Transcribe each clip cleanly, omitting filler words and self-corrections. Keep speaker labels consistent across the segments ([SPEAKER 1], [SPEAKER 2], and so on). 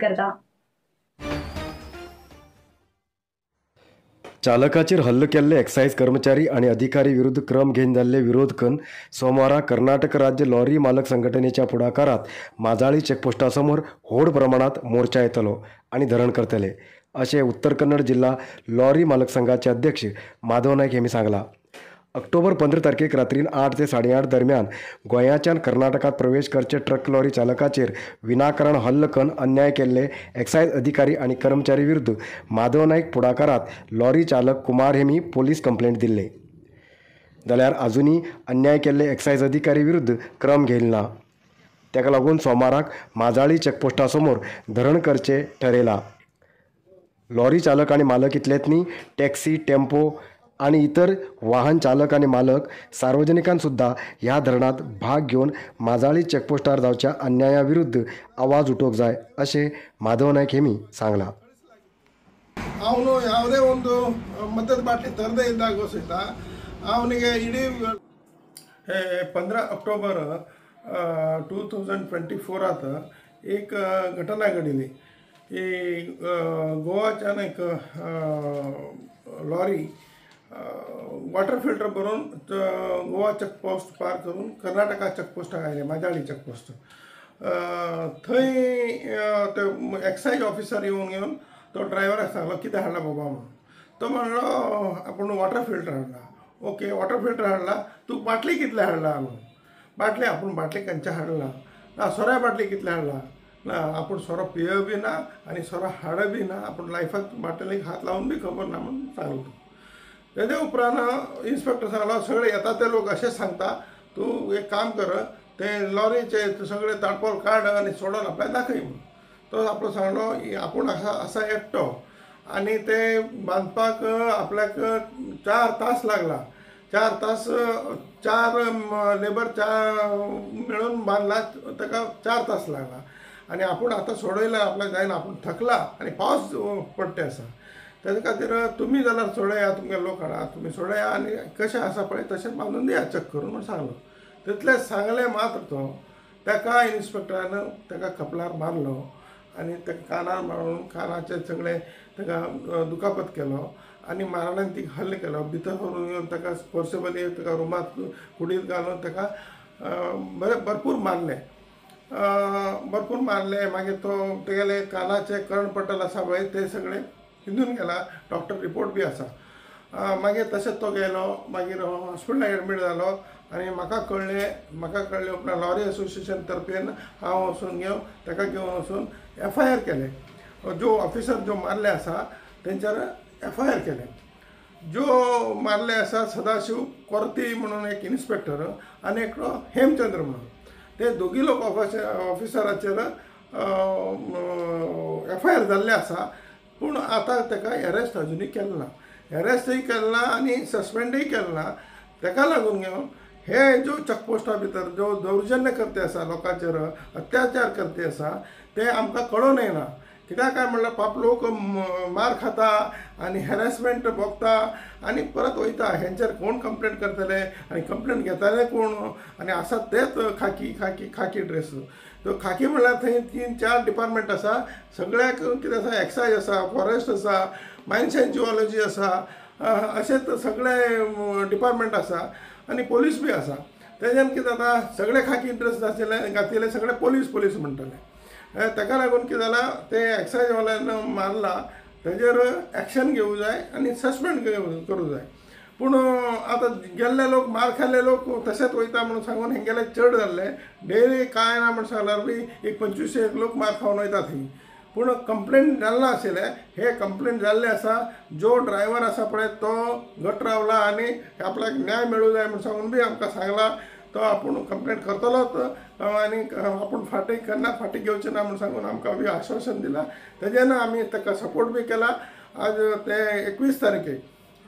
[SPEAKER 1] करता.
[SPEAKER 2] चालकाचेर हल्लो केल्ले एक्सायज कर्मचारी आनी अधिकारी विरुद्ध क्रम घेवन जाल्ले विरोध करून सोमारा कर्नाटक राज्य लॉरी मालक संघटनेच्या फुडाकारात माजाळी चेकपोस्टा समोर व्हड प्रमाणात मोर्चा येतलो आनी धरण करतले अशें उत्तर कन्नड जिल्हा लॉरी मालक संघाचे अध्यक्ष माधव नायक हेमी सांगला. ऑक्टोबर 15 तारखेक रात्रीन 8 ते 8:30 दरम्यान गोंयाच्यान कर्नाटकात प्रवेश करचे ट्रक लॉरी चालकाचेर विनाकारण हल्लो करून अन्याय केल्ले एक्सायज अधिकारी आनी कर्मचारी विरुद्ध माधव नायक फुडाकारात लॉरी चालक कुमार हेमी पोलीस कंप्लेंट दिल्ले. जाल्यार आजुनूय अन्याय केल्ले एक्सायज अधिकारी विरुद्ध क्रम घेयल ना. ताका लागून सोमाराक माजाळी चेकपोस्टा समोर धरण करचे ठरयला. लॉरी चालक आनी मालक इतलेच न्ही, टॅक्सी, टेम्पो आनी इतर वाहन चालक आनी मालक सार्वजनिकान सुद्धा ह्या धरणांत भाग घेवन माजाळी चेकपोस्टार जावच्या अन्याया विरुद्ध आवाज उठोवंक जाय अशें माधव नायक हेमी सांगलां.
[SPEAKER 3] ಅವನು ಯಾವುದೇ ಒಂದು ಮದ್ಯದ ಬಾಟ್ಲಿ ತರದೇ ಇದ್ದಾಗ ಸಹಿತ ಅವನಿಗೆ ಇಡೀ 15 ऑक्टोबर 2024 एक घटना घडिल्ली. ही गोवाच्यान एक लॉरी वॉटर फिल्टर भरून गोवा चेकपोस्ट पार करून कर्नाटका चेकपोस्टाक आयले, माजाळी चेकपोस्ट. थंय ते एक्सायज ऑफिसर येवन घेवन तो ड्रायव्हराक सांगलो कितें हाडला बाबा म्हणून. तो म्हणलो आपूण वॉटर फिल्टर हाडला. ओके, वॉटर फिल्टर हाडला, तूं बाटली कितले हाडला म्हणून. बाटली आपूण बाटली खंयचे हाडला ना, सोऱ्या बाटली कितले हाडला ना, आपूण सोरो पिय बी ना आनी सोरो हाड बी ना, आपूण लायफाक बाटलीक हात लावन बी खबर ना म्हणून सांगलो. तेजे उपरांत इन्स्पेक्टर सांगलो सगळे येता ते लोक अशेंच सांगता, तूं एक काम कर ते लॉरीचे सगळे ताडपोल काड आनी सोडून आपल्याक दाखय म्हणून. तो आपलो सांगलो आपूण आसा आसा एकटो आनी ते बांदपाक आपल्याक 4 तास लागला. 4 तास 4 लेबर 4 मेळून बांदला, ताका 4 तास लागला आनी आपूण आतां सोडयला आपल्याक जायना, आपूण थकला आनी पावस पडटे आसा, तेजे खातीर तुमी जाल्यार सोडया, तुमगे लोक हाडा, तुमी सोडया आनी कशें आसा पळय तशें बांदून दिया चेक करून म्हूण सांगलो. तितलें सांगलें मात्र तो ताका इन्स्पेक्टरान ताका कपलार मारलो आनी ताका कानार मारून कानाचे सगळे ताका दुखापत केलो आनी मारणान ती हल्लो केलो. भितर व्हरून येवन ताका फोर्सेबली ताका रुमांत कुडींत घालून ताका बरें भरपूर मारलें, भरपूर मारलें. मागीर तो तेगेले कानाचे कर्णपटल आसा पळय ते सगळे हिंदून गेला, डॉक्टर रिपोर्ट बी आसा. मागीर तशेंच तो गेलो, मागीर हॉस्पिटलाक एडमीट जालो आनी म्हाका कळ्ळें उपरांत लॉरी एसोसिएशन तर्फेन हांव वचून घेवन ताका घेवन वचून एफ I R केलें. जो ऑफिसर जो मारले आसा तेंच्यार एफ I R केलें. जो मारले आसा सदाशिव कोर्ती म्हणून एक इन्स्पेक्टर आनी एकटो हेमचंद्र म्हणून, ते दोगी लोक ऑफिसराचेर एफ I R जाल्ले आसा. पूण आतां ताका एरेस्ट अजुनूय केलो ना, एरेस्टूय केलो ना आनी सस्पेंडूय केलो ना. ताका लागून घेवन हे जो चेकपोस्टा भितर जो दौर्जन्य करते आसा, लोकांचेर अत्याचार करते आसा, ते आमकां कळोन येना. कित्याक काय म्हणल्यार पाप लोक मार खाता आनी हॅरेसमेंट भोगता आनी परत वयता. हेंचेर कोण कंप्लेंट करतले आनी कंप्लेंट घेतले कोण? आनी आसा तेच खाकी खाकी खाकी ड्रेस. तो खाकी म्हणल्यार थंय 3-4 डिपार्टमेंट आसा, सगळ्याक कितें आसा, एक्सायज आसा, फॉरेस्ट आसा, मायन्स एंड जिओलॉजी आसा, अशेंच सगळे डिपार्टमेंट आसा आनी पोलीस बी आसा. तेज्यान कितें जाता, सगळे खाकी ड्रेस आशिल्ले घातिल्ले सगळे पोलीस पोलीस म्हणटले. ताका लागून कितें जालां, ते एक्सायजवाल्यान मारला तेजेर एक्शन घेवूं जाय आनी सस्पेंड करूं जाय. पूण आतां गेल्ले लोक मार खाल्ले लोक तशेंच वयता म्हणून सांगून हेंगेले चड जाल्ले डेली कांय ना म्हण सांगल्यार बी एक 25 लोक मार खावन वयता थंय. पूण कंप्लेंट जाल्लें नाशिल्लें, हे कंप्लेंट जाल्लें आसा. जो ड्रायव्हर आसा पळय तो घट रावला आनी आपल्याक न्याय मेळूं जाय म्हूण सांगून बी आमकां सांगला. तो आपूण कंप्लेंट करतलोच आनी आपूण फाटीं केन्ना फाटीं घेवचें ना म्हूण सांगून आमकां बी आश्वासन दिलां. तेजेन आमी ताका सपोर्ट बी केला. आज ते 21 तारखेक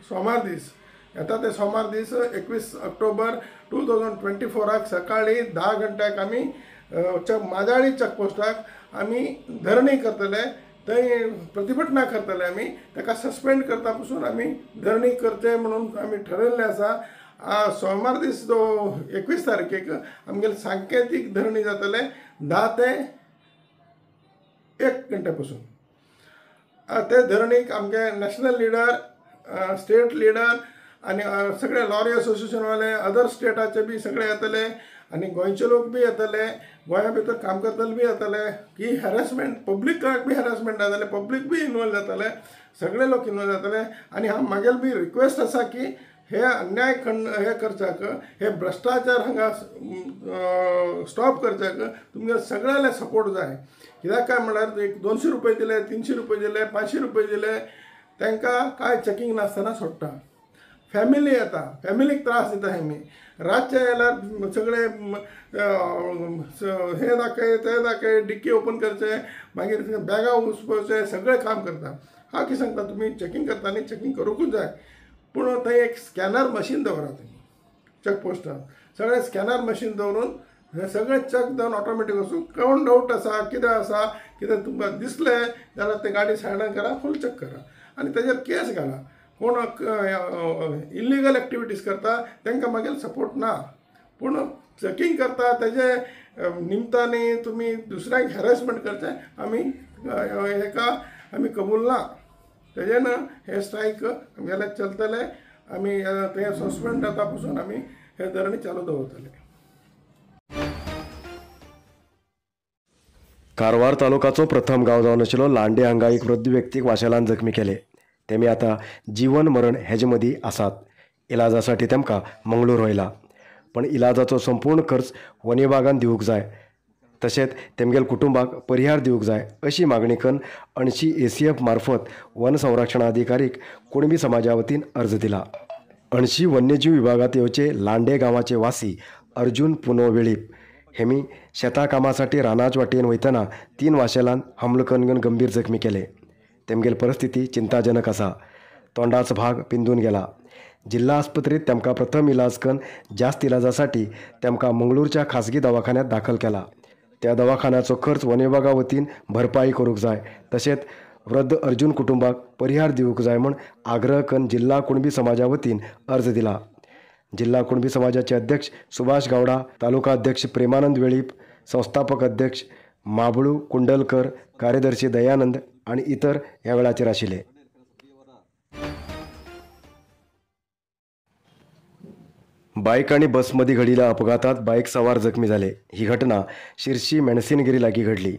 [SPEAKER 3] सोमार दीस येता, ते सोमार दीस 21 ऑक्टोबर 2024 सकाळी 10 घंट्याक आमी माजाळी चेकपोस्टाक आमी धरणी करतले, थंय प्रतिभटना करतले. आमी ताका सस्पेंड करता पसून आमी धरणी करचे म्हणून आमी ठरयल्लें आसा. सोमार दीस जो 21 तारखेक आमगेले सांकेतीक धरणी जातले 10 ते एक घंटे पसून. ते धरणीक आमगे नॅशनल लिडर, स्टेट लिडर आनी सगळे लॉरी असोसिएशनवाले, अदर स्टेटाचे बी सगळे येतले आनी गोंयचे लोक बी येतले, गोंया भितर काम करतले बी येतले की हॅरेसमेंट पब्लिकाक बी हॅरेसमेंट जातले, पब्लीक बी इनवॉल्व जातले, सगळे लोक इनवॉल्व जातले. आनी हांव मागेल बी रिक्वेस्ट आसा की हे अन्याय हे करच्याक, हे भ्रश्टाचार हांगा स्टॉप करच्याक तुमगे सगळ्यांले सपोर्ट जाय. कित्याक काय म्हणल्यार एक 200 रुपये दिले, 300 रुपये दिले, 500 रुपये दिले, तांकां कांय चॅकिंग नासतना सोडटा. फॅमिली येता, फॅमिलीक त्रास दिता हेमी. रातचे जाल्यार सगळे हे दाखय ते दाखय, डिक्की ओपन करचे, मागीर बॅगां उसपोवचे, सगळें काम करता. हांव कितें सांगता, तुमी चॅकिंग करता न्ही, चॅकिंग करूंकूच जाय, पूण थंय एक स्कॅनर मशीन दवरात तुमी चॅकपोस्टार. सगळें स्कॅनर मशीन दवरून हे सगळें चॅक जावन ऑटोमॅटीक वचूं. कोण डावट आसा, कितें आसा, कितें तुमकां दिसलें जाल्यार ते गाडी सायडान करा, फूल चॅक करा आनी तेजेर केस घाला. कोण इल्लिगल एक्टिविटीज करता तांकां मागीर सपोर्ट ना, पूण चॅकिंग करता तेजे निमतानी तुमी दुसऱ्यांक हॅरेसमेंट करचें आमी हेका आमी कबूल ना. तेजेन हे स्ट्रायक आमगेले चलतले, आमी ते सस्पेंड जाता पसून आमी हे धरणी चालू दवरतले.
[SPEAKER 2] कारवार तालुकाचो प्रथम गांव जावन आशिल्लो लांडे हांगा एक वृद्ध व्यक्तीक वाशेलान जखमी केले. तेमी आतां जीवन मरण हेजे मदीं आसात. इलाजासाठी तेमकां मंगळूर व्हयला, पण इलाजाचो संपूर्ण खर्च वन विभागान दिवंक जाय, तशेंच तेमगेल कुटुंबाक परिहार दिवंक जाय अशी मागणी करून अणशी ACF मार्फत वन संरक्षणाधिकारीक कुणबी समाजा वतीन अर्ज दिला. अणशी वन्यजीव विभागात येवचे लांडे गांवाचे वासी अर्जुन पुनो वेळीप हेमी शेता कामासाठी रानाच वाटेन वयतना 3 वाशेलान हमलो करून गंभीर जखमी केले. तेमगेल परिस्थिती चिंताजनक आसा. तोंडाचो भाग पिंदून गेला. जिल्हा आस्पत्रेत तेमकां प्रथम इलाज करून जास्त इलाजासाठी तेमकां मंगळूरच्या खासगी दवाखान्यात दाखल केला. त्या दवाखान्याचो खर्च वन विभागा वतीन भरपाई करूंक जाय, तशेंच वृद्ध अर्जुन कुटुंबाक परिहार दिवंक जाय म्हूण आग्रह करून जिल्हा कुणबी समाजा वतीन अर्ज दिला. जिल्हा कुणबी समाजाचे अध्यक्ष सुभाष गावडा, तालुका अध्यक्ष प्रेमानंद वेळीप, संस्थापक अध्यक्ष माबळू कुंडलकर, कार्यदर्शी दयानंद आनी इतर ह्या वेळाचेर आशिल्ले. बाईक आणि बसमध्ये घडिल्ल्या अपघातात बाईक सवार जखमी झाले. ही घटना शिरशी मेणसिनगिरी लागी घडली.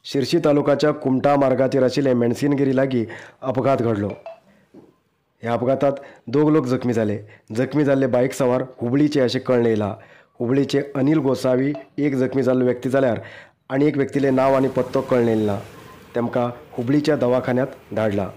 [SPEAKER 2] शिरशी तालुकाच्या कुमटा मार्गाचेर आशिल्ले मेणसिनगिरी लागी अपघात घडलो. ह्या अपघातात 2 लोक जखमी झाले. जखमी जाल्ले बाईक सवार हुबळीचे अशें कळ्ळें येयलां. हुबळीचे अनिल गोसावी एक जखमी जाल्लो व्यक्ती जाल्यार आनी एक व्यक्तीलें नांव आनी पत्तो कळ्ळें येयला. तेमकां हुबळीच्या दवाखान्यात धाडला.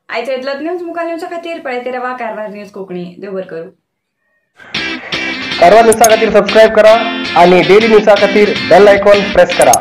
[SPEAKER 1] आयच्या इतलोच न्यूज मुखार न्यूजा खातीर पळयत रावा कारवार न्यूज कोंकणी. देव बरें करूं.
[SPEAKER 2] कारवार न्यूजा खातीर सबस्क्रायब करा आणि डेली न्यूजा खातीर बेल आयकॉन प्रेस करा.